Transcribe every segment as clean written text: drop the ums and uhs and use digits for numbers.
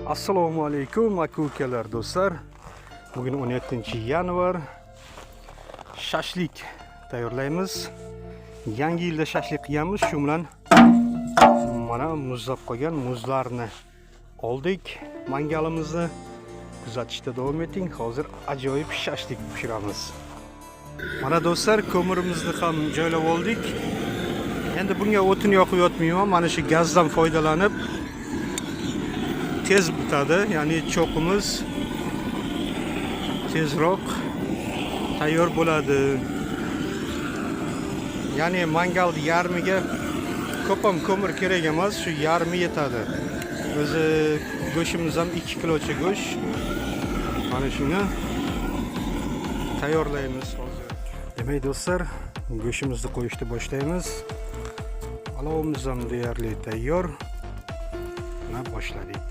Assalomu alaykum aka ukalar, do'stlar. Bugun 17 yanvar, shashlik tayyorlaymiz. Yangi yilda shashlik qilganmiz. Shu bilan mana muzlab qolgan muzlarni oldik. Mangalimizni kuzatishda davom eting. Hozir ajoyib shashlik pishiramiz. Mana do'stlar, ko'mirimizni ham joylab oldik. Endi bunga o'tin yoqib yotmayman. Mana shu gazdan foydalanib tez bitadi, ya'ni cho'qimiz tezroq tayyor bo'ladi. Ya'ni mangal yarmiga ko'p ham ko'mir kerak emas, shu yarmi yetadi. O'zi go'shtimiz ham 2 kilocha go'sht. Mana shuni tayyorlaymiz hozir. Demak do'stlar, go'shtimizni qo'yishni boshlaymiz. Olovimiz ham deyarli tayyor. Mana, boshladik.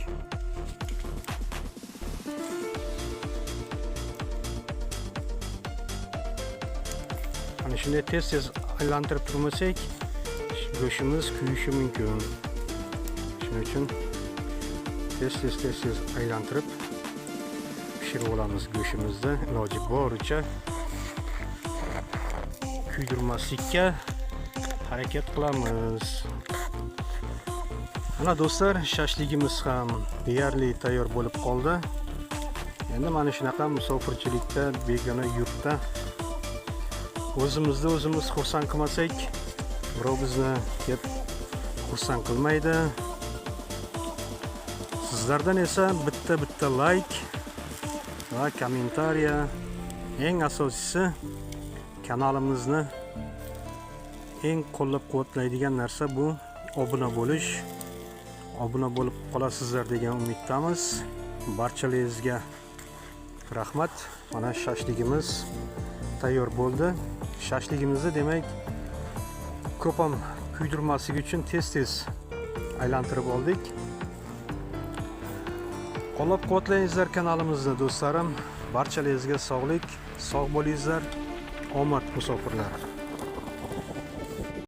Mana shunday tez tez aylantirib turmasak, go'shtimiz kuyishi mumkin. Shuning uchun tez tez tez tez aylantirib pishirib olamiz go'shtimizni. Iloji boricha kuydirmaslikka harakat qilamiz. Mana do'stlar, shashligimiz ham deyarli tayyor bo'lib qoldi. Endi mana shunaqa musofirchilikda, begona yurtda o'zimizni o'zimiz xursand qilmasak, birov bizni kelib xursand qilmaydi. Sizlardan esa bitta bitta layk va kommentariya, eng asosiysi kanalimizni eng qo'llab-quvvatlaydigan narsa bu obuna bo'lish. Obuna bo'lib qolasizlar degan umiddamiz. Barchalaringizga rahmat. Mana shashligimiz tayyor bo'ldi. Shashligimizni demak ko'p ham kuydirmaslik uchun tez-tez aylantirib oldik. Qo'llab-quvvatlangizlar kanalimizni, do'stlarim. Barchalaringizga sog'lik, sog' bo'lingizlar. Omad, musofirlar.